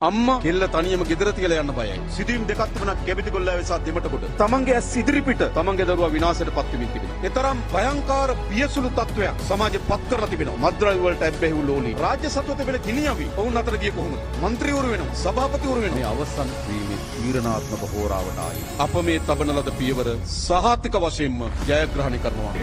අම්මා කෙල්ල තනියම ගෙදර තියලා යන්න බයයි. සිදුවීම් දෙකක් තිබුණා කැබිටිගොල්ලාවේ සහ දෙමටගොඩ. තමන්ගේ ඇස් ඉදිරිපිට තමන්ගේ දරුවා විනාශයට පත් වෙමින් තිබෙනවා. ඒ තරම් භයංකාර පියසුළු තත්වයක් සමාජෙ පත් කරලා තිබෙනවා. මද්ද්‍රව්‍ය වලට ඇබ්බැහි වූ ලෝලී. රාජ්‍ය සතුව තිබෙන ගිනි අවි ඔවුන් අතර ගියේ කොහොමද? මන්ත්‍රීවරු වෙනවා, සභාපතිවරු වෙනවා. මේ අවසන් වීමේ තීරණාත්මක හෝරාවට ආයි. අප මේ තබන ලද පියවර සහතික වශයෙන්ම ජයග්‍රහණය කරනවා.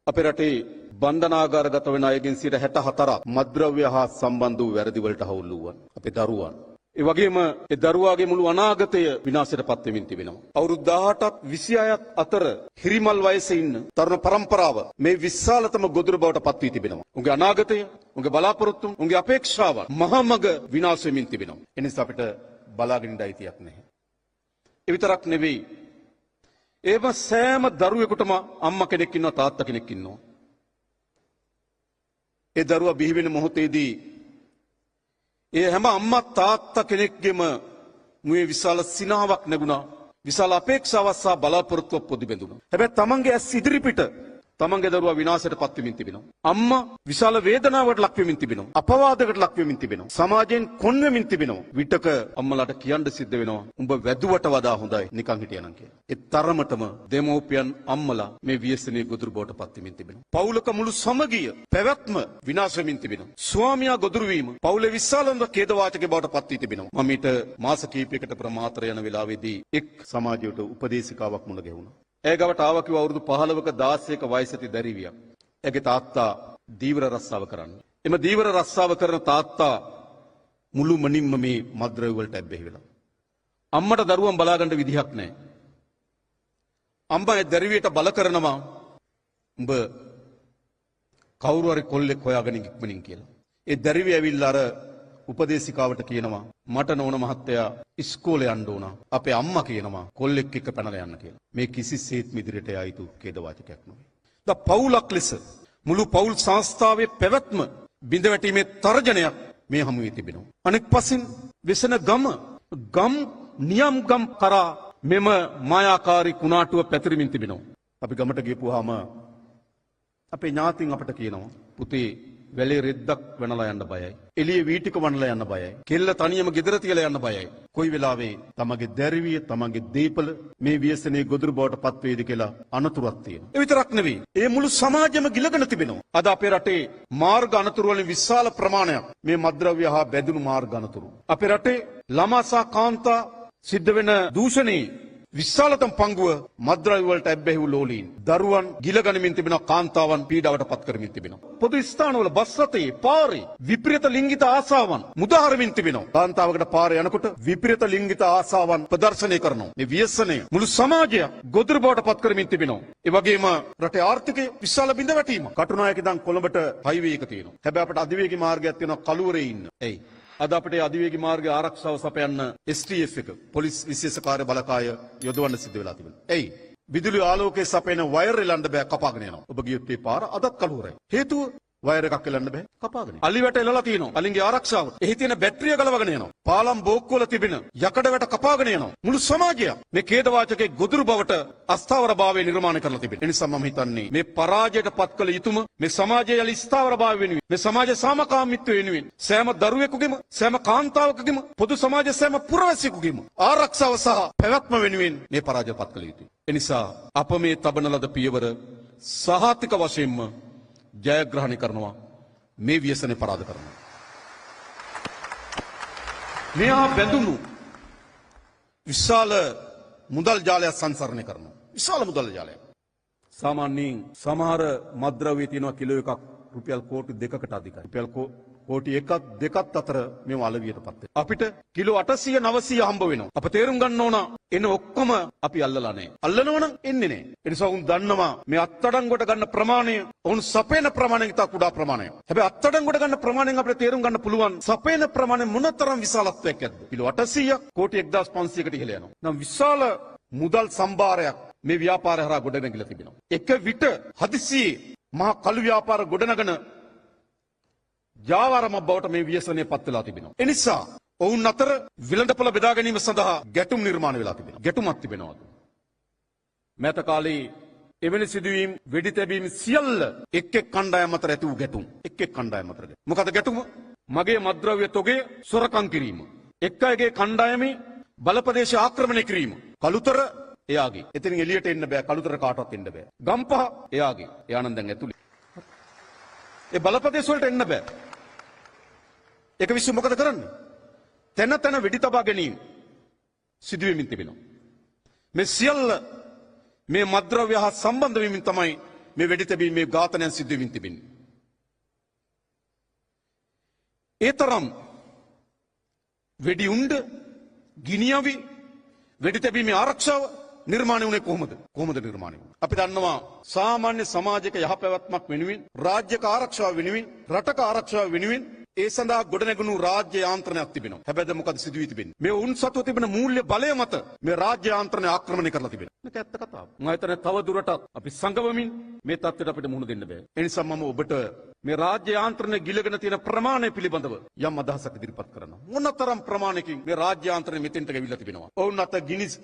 අපේ රටේ බන්ධනාගාරගත වෙන අයගෙන් 64ක් මද්ද්‍රව්‍ය හා සම්බන්ධ වූ වැරදි වලට හවුල් වූවන්. අපේ දරුවන්. ඒ වගේම ඒ දරුවාගේ මුළු අනාගතය විනාශයට පත් වෙමින් තිබෙනවා. අවුරුදු 18ත් 26ත් අතර හිරිමල් වයසේ ඉන්න තරුණ පරම්පරාව මේ විශාලතම ගොදුරු බවට පත් වී තිබෙනවා. උන්ගේ අනාගතය, උන්ගේ බලාපොරොත්තු, උන්ගේ අපේක්ෂාවන් මහා මග විනාශ වෙමින් තිබෙනවා. ඒ නිසා අපිට බලාගෙන ඉන්න අයිතියක් නැහැ. ඒ විතරක් නෙවෙයි. ඒව සෑම දරුවෙකුටම අම්මා කෙනෙක් ඉන්නවා, තාත්තා කෙනෙක් ඉන්නවා. ඒ දරුවා බිහි වෙන මොහොතේදී ඒ හැම අම්මා තාත්තා කෙනෙක්ගේම මුවේ විශාල සිනාවක් නැගුණා. විශාල අපේක්ෂාවක් සහ බලාපොරොත්තුවක් පොදි බැඳුණා. හැබැයි තමන්ගේ ඇස් ඉදිරිපිට තමන්ගේ දරුවා විනාශයට පත් වෙමින් තිබෙනවා. අම්මා විශාල වේදනාවකට ලක් වෙමින් තිබෙනවා. අපවාදයකට ලක් වෙමින් තිබෙනවා. සමාජයෙන් කොන් වෙමින් තිබෙනවා. විටක අම්මලාට කියන්න සිද්ධ වෙනවා උඹ වැදුවට වඩා හොඳයි නිකන් හිටියනම් කියලා. ඒ තරමටම දෙමව්පියන් අම්මලා මේ ව්‍යසනයේ ගොදුරු බවට පත් වෙමින් තිබෙනවා. පවුලක මුළු සමගිය පැවැත්ම විනාශ වෙමින් තිබෙනවා. ස්වාමියා ගොදුරු වීම පවුලේ විශාලම ඛේදවාචක බවට පත් වී තිබෙනවා. මම ඊට මාස කිහිපයකට පෙර මාතර යන වෙලාවේදී එක් සමාජයට උපදේශිකාවක් මුණ ගැහුණා. ඇය ගාවට ආවා කිව්ව අවුරුදු 15ක 16ක වයසේදී දැරිවියක්. ඇගේ තාත්තා දීවර රස්සාව කරන්නේ. එම දීවර රස්සාව කරන තාත්තා මුළු මනින්ම මේ මද්ද්‍රව්‍ය වලට ඇබ්බැහි වෙලා. අම්මට දරුවන් බලා ගන්න විදිහක් නැහැ. අම්මා ඒ දැරිවියට බල කරනවා උඹ කවුරු හරි කොල්ලෙක් හොයාගෙන ඉක්මනින් කියලා. ඒ දැරිවිය ඇවිල්ලා අර උපදේශිකාවට කියනවා මට නෝන මහත්තයා ඉස්කෝලේ යන්න ඕන. අපේ අම්මා කියනවා කොල්ලෙක් එක්ක පැනලා යන්න කියලා. මේ කිසිසේත්ම ඉදිරියට යා යුතු ඛේදවාචකයක් නෙවෙයි. ද පවුලක් ලෙස මුළු පවුල් සංස්ථාවේ පැවැත්ම බිඳ වැටීමේ තර්ජනයක් මේ හමුවේ තිබෙනවා. අනෙක් පසින් වෙසෙන ගම ගම් නියම් ගම් කරා මෙම මායාකාරී කුණාටුව පැතිරෙමින් තිබෙනවා. අපි ගමට ගියපුවාම අපේ ඥාතීන් අපට කියනවා පුතේ වැලේ රෙද්දක් වෙනලා යන්න බයයි. එළියේ වී ටික වනලා යන්න බයයි. කෙල්ල තනියම ගෙදර තියලා යන්න බයයි. කොයි වෙලාවෙ තමගේ දැරිවිය තමගේ දීපල මේ ව්‍යසනයේ ගොදුරු බවට පත් වේද කියලා අනතුරක් තියෙනවා. ඒ විතරක් නෙවෙයි. ඒ මුළු සමාජෙම ගිලගෙන තිබෙනවා. අද අපේ රටේ මාර්ග අනතුරු වලින් විශාල ප්‍රමාණයක් මේ මද්ද්‍රව්‍ය හා බැඳුණු මාර්ග අනතුරු. අපේ රටේ ළමා සහ කාන්තා සිද්ධ වෙන දූෂණේ විශාලතම පංගුව මද්ද්‍රව්‍ය වලට ඇබ්බැහි වූ ලෝලීන්. දරුවන් ගිල ගනිමින් තිබෙනවා, කාන්තාවන් පීඩාවට පත් කරමින් තිබෙනවා. පොදු ස්ථානවල බස් රථයේ පාරේ විපරීත ලිංගික ආසාවන් මුදාහරමින් තිබෙනවා. කාන්තාවකට පාරේ යනකොට විපරීත ලිංගික ආසාවන් ප්‍රදර්ශනය කරනවා. මේ ව්‍යසනය මුළු සමාජය ගොදුරු බවට පත් කරමින් තිබෙනවා. ඒ වගේම රටේ ආර්ථිකය විශාල බිඳවැටීමක්. කටුනායක ඉඳන් කොළඹට හයිවේ එක තියෙනවා. හැබැයි අපට අධිවේගී මාර්ගයක් තියෙනවා කළුවරේ ඉන්න. එයි අද අපිට අධිවේගී මාර්ගයේ ආරක්ෂාව සපයන්න STF එක පොලිස් විශේෂ කාර්ය බලකාය යොදවන්න සිද්ධ වෙලා තිබෙනවා. එයි විදුලි ආලෝකයේ සපයන වයර් එලන්න බෑ, කපාගෙන යනවා. ඔබ ගියොත් ඒ පාර අදත් කළුවරයි. හේතුව වයර් එකක් එලන්න බෑ, කපාගෙන යනවා. අලි වැට එලලා තියෙනවා. අලින්ගේ ආරක්ෂාවට. එහි තියෙන බැටරිය ගලවගෙන යනවා. පාලම් බෝක්කු වල තිබෙන යකඩ වැට කපාගෙන යනවා. මුළු සමාජය මේ ඛේදවාචකයේ ගොදුරු බවට අස්ථාවරභාවය නිර්මාණය කරලා තිබෙනවා. ඒ නිසා මම හිතන්නේ මේ පරාජයට පත් කළ යුතුම මේ සමාජයේ යලි ස්ථාවරභාවය වෙනුවෙන්, මේ සමාජ සාමකාමීත්වය වෙනුවෙන් සෑම දරුවෙකුගේම, සෑම කාන්තාවකගේම, පොදු සමාජ සෑම පුරවැසියෙකුගේම ආරක්ෂාව සහ පැවැත්ම වෙනුවෙන් මේ පරාජය පත් කළ යුතුයි. ඒ නිසා අප මේ තබන ලද පියවර සහතික වශයෙන්ම ජයග්‍රහණය කරනවා. මේ ව්‍යසනය පරාද කරනවා. මෙහා බැඳුණු විශාල මුදල් ජාලයක් සංසරණය කරනවා. විශාල මුදල් ජාලයක්. සාමාන්‍යයෙන් සමහර මද්ද්‍රව්‍ය තියෙනවා කිලෝ එකක් රුපියල් කෝටි 2කට අධිකයි. රුපියල් කෝටි 1ක් 2ක් අතර මේව අලවියටපත් වෙනවා. අපිට කිලෝ 800 900 හම්බ වෙනවා. අප තේරුම් ගන්න ඕන එන ඔක්කොම අපි අල්ලලා නැහැ. අල්ලනවනම් එන්නේ නැහැ. ඒ නිසා උන් දන්නවා මේ අත්අඩංගුවට ගන්න ප්‍රමාණය ඔවුන් සපයන ප්‍රමාණයෙන් ඉතා කුඩා ප්‍රමාණයක්. හැබැයි අත්අඩංගුවට ගන්න ප්‍රමාණයෙන් අපිට තේරුම් ගන්න පුළුවන් සපයන ප්‍රමාණය මොනතරම් විශාලත්වයක් ඇද්ද. කිලෝ 800ක් කෝටි 1500කට ඉහළ යනවා. නම් විශාල මුදල් සම්භාරයක් මේ ව්‍යාපාරය හරහා ගොඩනැගිලා තිබෙනවා. එක විට හදිසියේ මහා කළු ව්‍යාපාර ගොඩනගන ජාවාරමක් බවට මේ ව්‍යසනය පත් වෙලා තිබෙනවා. ඒ නිසා ඔවුන් අතර විලඳපොළ බෙදා ගැනීම සඳහා ගැටුම් නිර්මාණය වෙලා තිබෙනවා. ගැටුමක් තිබෙනවා. මෑත කාලේ එවැනි සිදුවීම් වෙඩි තැබීම් සියල්ල එක් එක් කණ්ඩායම් අතර ඇති වූ ගැටුම්. එක් එක් කණ්ඩායම් අතර ගැටුම්. මොකද ගැටුම? මගේ මත්ද්‍රව්‍ය තොගය සොරකම් කිරීම. එක් අයගේ කණ්ඩායමේ බලප්‍රදේශ ආක්‍රමණය කිරීම. කළුතර එයාගේ. එතනින් එළියට එන්න බෑ. කළුතර කාටවත් එන්න බෑ. ගම්පහ එයාගේ. එයා නම් දැන් ඇතුලේ. ඒ බලප්‍රදේශ වලට එන්න බෑ. ඒක විශ්ව මොකද කරන්නේ? තැන තැන වෙඩි තබා ගැනීම සිදුවෙමින් තිබෙනවා. මේ සියල්ල මේ මත්ද්‍රව්‍ය හා සම්බන්ධ වෙමින් තමයි මේ වෙඩි තැබීම් මේ ඝාතනයන් සිදු වෙමින් තිබෙන්නේ. ඒ තරම් වෙඩි උණ්ඩ, ගිනි අවි, වෙඩි තැබීමේ ආරක්ෂාව නිර්මාණය වුණේ කොහොමද? කොහොමද නිර්මාණය වුණේ? අපි දන්නවා සාමාන්‍ය සමාජයක යහපැවැත්මක් වෙනුවෙන්, රාජ්‍යක ආරක්ෂාව වෙනුවෙන්, රටක ආරක්ෂාව වෙනුවෙන් ඒ සඳහා ගොඩනැගුණු රාජ්‍ය යාන්ත්‍රණයක් තිබෙනවා. හැබැයි දැන් මොකද සිදු වී තිබෙන්නේ? මේ උන් සතුව තිබෙන මූල්‍ය බලය මත මේ රාජ්‍ය යාන්ත්‍රණය ආක්‍රමණය කරලා තිබෙනවා. මේක ඇත්ත කතාව. මම හිතන්නේ තව දුරටත් අපි සංගවමින් මේ තත්ත්වයට අපිට මුහුණ දෙන්න බෑ. ඒ නිසා මම ඔබට මේ රාජ්‍ය යාන්ත්‍රණය ගිලගෙන තියෙන ප්‍රමාණය පිළිබඳව යම් අදහසක් ඉදිරිපත් කරනවා. මොනතරම් ප්‍රමාණයකින් මේ රාජ්‍ය යාන්ත්‍රණය මෙතෙන්ට ගෙවිලා තිබෙනවා. ඔවුන් අත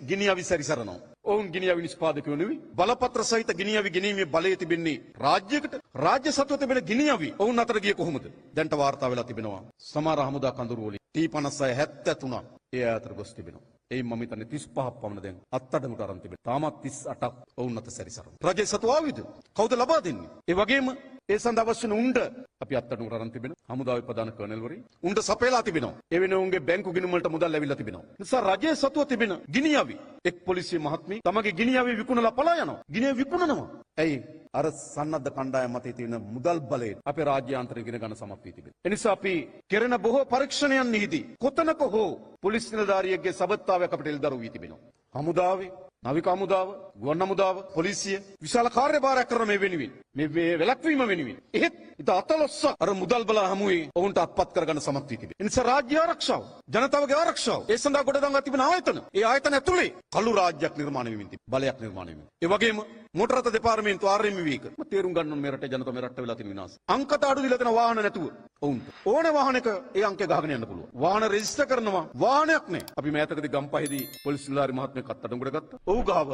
ගිනි අවි සැරිසරනවා. ඔවුන් ගිනි අවි නිෂ්පාදකයෝ නෙවෙයි. බලපත්‍ර සහිත ගිනි අවි ගෙනීමේ බලය තිබෙන්නේ රාජ්‍යයකට. රාජ්‍ය සතුව තිබෙන ගිනි අවි ඔවුන් අතට ගියේ කොහොමද? දැන්ට වාර්තා වෙලා තිබෙනවා. සමහර හමුදා කඳුරු වලින් T56 73 ඒ අතර ගොස් තිබෙනවා. එයින් මම හිතන්නේ 35ක් පමණ දැන් අත්අඩංගුවට අරන් තිබෙනවා. තාමත් 38ක් ඔවුන් අත සැරිසරනවා. රජයේ සතු ආයුධ කවුද ලබා දෙන්නේ? ඒ වගේම ඒ සඳහා අවශ්‍ය වන උණ්ඩ අපි අත්අඩංගුවට අරන් තිබෙනවා. හමුදාවේ ප්‍රධාන කර්නල්වරේ උණ්ඩ සපයලා තිබෙනවා. ඒ වෙනුවෙන් උන්ගේ බැංකු ගිණුම් වලට මුදල් ඇවිල්ලා තිබෙනවා. නිසා රජයේ සතුව තිබෙන ගිනි අවි එක් පොලිසිය මහත්මිය තමගේ ගිනි අවි විකුණලා පලා යනවා. ගිනි අවි විකුණනවා. ඇයි? අර සන්නද්ධ කණ්ඩායම මතේ තියෙන මුදල් බලයෙන් අපේ රාජ්‍ය යාන්ත්‍රණය ඉගෙන ගන්න සමත් වී තිබෙනවා. එනිසා අපි කෙරෙන බොහෝ පරීක්ෂණයන් නිහිදී කොතනක හෝ පොලිස් නිලධාරියෙක්ගේ සබත්තාවයක් අපිට එළිදරව් වී තිබෙනවා. හමුදාවේ, නාවික හමුදාව, ගුවන් හමුදාව, පොලිසිය විශාල කාර්යභාරයක් කරන මේ වෙනුවෙන්, මේ වැළැක්වීම වෙනුවෙන්. එහෙත් ඉත අතලොස්ස අර මුදල් බල හමුවේ ඔවුන්ට අත්පත් කරගන්න සමත් වී තිබෙනවා. එනිසා රාජ්‍ය ආරක්ෂාව, ජනතාවගේ ආරක්ෂාව, ඒ සඳහා ගොඩනගා තිබෙන ආයතන, ඒ ආයතන ඇතුලේ කළු රාජ්‍යයක් නිර්මාණය වෙමින් තිබෙනවා. බලයක් නිර්මාණය වෙමින්. ඒ වගේම මෝටර රථ දෙපාර්තමේන්තුව RMV එක. මම තේරුම් ගන්න ඕන මේ රටේ ජනතාව මේ රට්ට වෙලා තියෙන විනාශය. අංක තාඩු දීලා තියෙන වාහන නැතුව ඔවුන්ට ඕන වාහනයක ඒ අංකය ගහගෙන යන්න පුළුවන්. වාහන රෙජිස්ටර් කරනවා වාහනයක් නෑ. අපි මෑතකදී ගම්පහේදී පොලිස් නිලධාරි මහත්මයෙක් අත්අඩංගුවට ගත්තා. ඔහු ගාව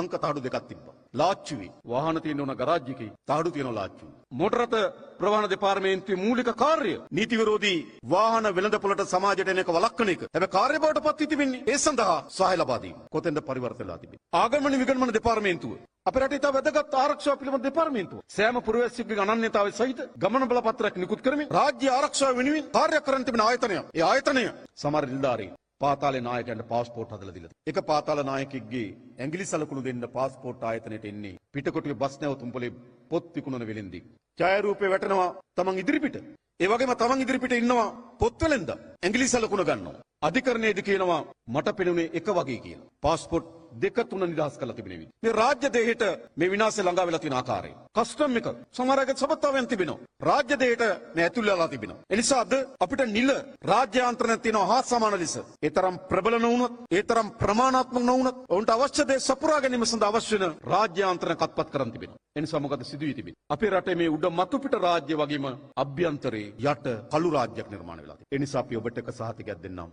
අංක තාඩු දෙකක් තිබ්බා. ලාච්චුවේ වාහන තියෙන ඕන ගරාජ් එකේ තාඩු තියෙන ලාච්චුවේ. මෝටර රථ ප්‍රවාහන දෙපාර්තමේන්තුවේ මූලික කාර්යය නීති විරෝධී වාහන වෙළඳපොළට සමාජයට එන එක වළක්වන එක. හැබැයි කාර්ය බවට පත් වී තිබෙන්නේ ඒ සඳහා සහාය ලබා දීම. කොතෙන්ද පරිවර්තන වෙලා තිබෙන්නේ? ආගමන විගමන දෙපාර්තමේන්තුව අපේ රටේ ඉතා වැදගත් ආරක්ෂාව පිළිබඳ දෙපාර්තමේන්තුව. සෑම පුරවැසියෙකුගේ අනන්‍යතාවය සහිත ගමන බලපත්‍රයක් නිකුත් කරමින් රාජ්‍ය ආරක්ෂාව වෙනුවෙන් කාර්ය කරන තිබෙන ආයතනයක්. ඒ ආයතනය සමහර නිලධාරීන් පාතාලේ නායකයන්ට පාස්පෝර්ට් හදලා දීලා තියෙනවා. එක පාතාල නායකයෙක්ගේ ඇඟිලි සලකුණු දෙන්න පාස්පෝර්ට් ආයතනයට එන්නේ පිටකොටුවේ බස් නැවතුම් පොලේ පොත් විකුණන වෙලෙන්දී. ඡායාරූපේ වැටෙනවා තමන් ඉදිරිපිට. ඒ වගේම තමන් ඉදිරිපිට ඉන්නවා පොත් වෙලෙන්දා. ඇඟිලි සලකුණ ගන්නවා. අධිකරණයේදී කියනවා මට පෙනුනේ එක වගේ කියලා. පාස්පෝර්ට් දෙක තුන නිදහස් කරලා තිබෙන විදිහ. මේ රාජ්‍ය දෙහෙට මේ විනාශය ළඟා වෙලා තියෙන ආකාරය. කස්ටම් එක සමහර අයගේ සබත්තාවයන් තිබෙනවා. රාජ්‍ය දෙහෙට මේ ඇතුල් වෙලා තිබෙනවා. ඒ නිසා අද අපිට නිල රාජ්‍ය යාන්ත්‍රණයක් තියෙනවා හා සමාන ලෙස. ඒ තරම් ප්‍රබල නොවුනොත්, ඒ තරම් ප්‍රමාණාත්මක නොවුනොත් ඔවුන්ට අවශ්‍ය දේ සපුරා ගැනීම සඳහා අවශ්‍ය වෙන රාජ්‍ය යාන්ත්‍රණයක් අත්පත් කරන් තිබෙනවා. ඒ නිසා මොකද සිදු වී තිබෙන්නේ? අපේ රටේ මේ උඩ මතු පිට රාජ්‍ය වගේම අභ්‍යන්තරේ යට කළු රාජ්‍යයක් නිර්මාණය වෙලා තිබෙනවා. ඒ නිසා අපි ඔබට එක සහතිකයක් දෙන්නම්.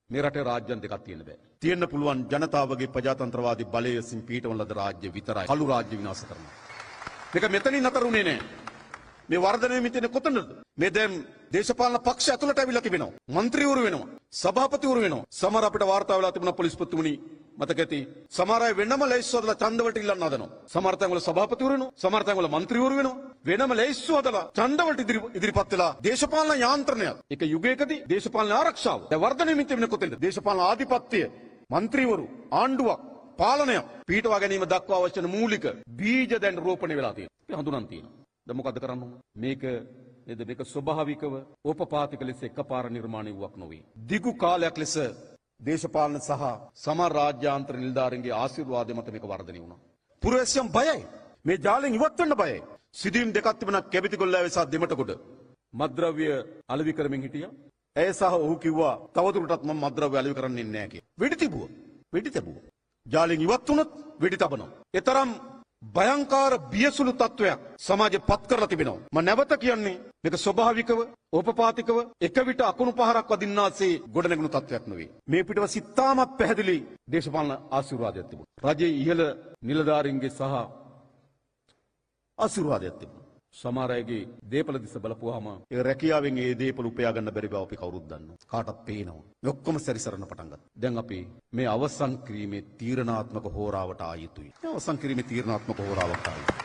මේ රටේ රාජ්‍යයන් දෙකක් තියෙන්න බෑ. තියෙන්න පුළුවන් ජනතාවගේ ප්‍රජාතන්ත්‍රවාදී බලය විසින් පිහිටවන ලද රාජ්‍ය විතරයි. කළු රාජ්‍ය විනාශ කරනවා. මේක මෙතනින් නතර වුණේ නෑ. මේ වර්ධනය වෙමින් තියෙන්නේ කොතනද? මේ දැන් දේශපාලන පක්ෂ ඇතුළට ඇවිල්ලා තිබෙනවා. මන්ත්‍රීවරු වෙනවා. සභාපතිවරු වෙනවා. සමහර අපිට වාර්තා වෙලා තිබුණා පොලිස්පතිතුමනි මතක ඇති. සමහර අය වෙනම ලැයිස්තු හදලා ඡන්ද වලට ඉල්ලන්න හදනවා. සමහර තැන්වල සභාපතිවරු වෙනවා. සමහර තැන්වල මන්ත්‍රීවරු වෙනවා. වෙනම ලැයිස්තු හදලා ඡන්ද වලට ඉදිරිපත් වෙලා දේශපාලන යාන්ත්‍රණයක්. එක යුගයකදී දේශපාලන ආරක්ෂාව දැන් වර්ධනය වෙමින් තිබෙන කොතෙන්ද? දේශපාලන ආධිපත්‍ය, මන්ත්‍රීවරු, ආණ්ඩුවක්, පාලනයක් පිහිටවා ගැනීම දක්වා අවශ්‍ය වන මූලික බීජ දැන් රෝපණය වෙලා තියෙනවා. අපි හඳුනන් තියෙනවා. දැන් මොකද්ද කරන්න ඕන? මේක නේද? මේක ස්වභාවිකව ඕපපාතික ලෙස එකපාර නිර්මාණය වූවක් නොවේ. දිගු කාලයක් ලෙස දේශපාලන සහ සමහර රාජ්‍යාන්තර නිලධාරීන්ගේ ආශිර්වාදය මත මේක වර්ධනය වුණා. පුරවැසියන් බයයි. මේ ජාලෙන් ඉවත් වෙන්න බයයි. සිදුවීම් දෙකක් තිබුණා කැබිතිගොල්ලාවේ සහ දෙමටගොඩ. මත්ද්‍රව්‍ය අලෙවි කරමින් හිටියා. ඇය සහ ඔහු කිව්වා තවදුරටත් මම මත්ද්‍රව්‍ය අලෙවි කරන්න ඉන්නේ නැහැ කියලා. වෙඩි තිබුවා. වෙඩි තැබුවා. ජාලෙන් ඉවත් වුණොත් වෙඩි තබනවා. ඒ තරම් භයංකාර බියසුළු තත්ත්වයක් සමාජෙ පත් කරලා තිබෙනවා. මම නැවත කියන්නේ, මේක ස්වභාවිකව, ඕපපාතිකව, එක විට අකුණු පහරක් වදින්නාසේ ගොඩනැගුණු තත්ත්වයක් නෙවෙයි. මේ පිටවස ඉතාමත් පැහැදිලි දේශපාලන ආශිර්වාදයක් තිබුණා. රජයේ ඉහළ නිලධාරීන්ගේ සහ ආශිර්වාදයක් තිබුණා. සමහර අයගේ දේපල දිස බලපුවාම ඒ රැකියාවෙන් ඒ දේපල උපයා ගන්න බැරි බව අපි කවුරුත් දන්නවා. කාටත් පේනවා. මේ ඔක්කොම සැරිසරන්න පටන් ගත්තා. දැන් අපි මේ අවසන් කිරීමේ තීරණාත්මක හෝරාවට ආ යුතුයි. මේ අවසන් කිරීමේ තීරණාත්මක හෝරාවට ආ යුතුයි.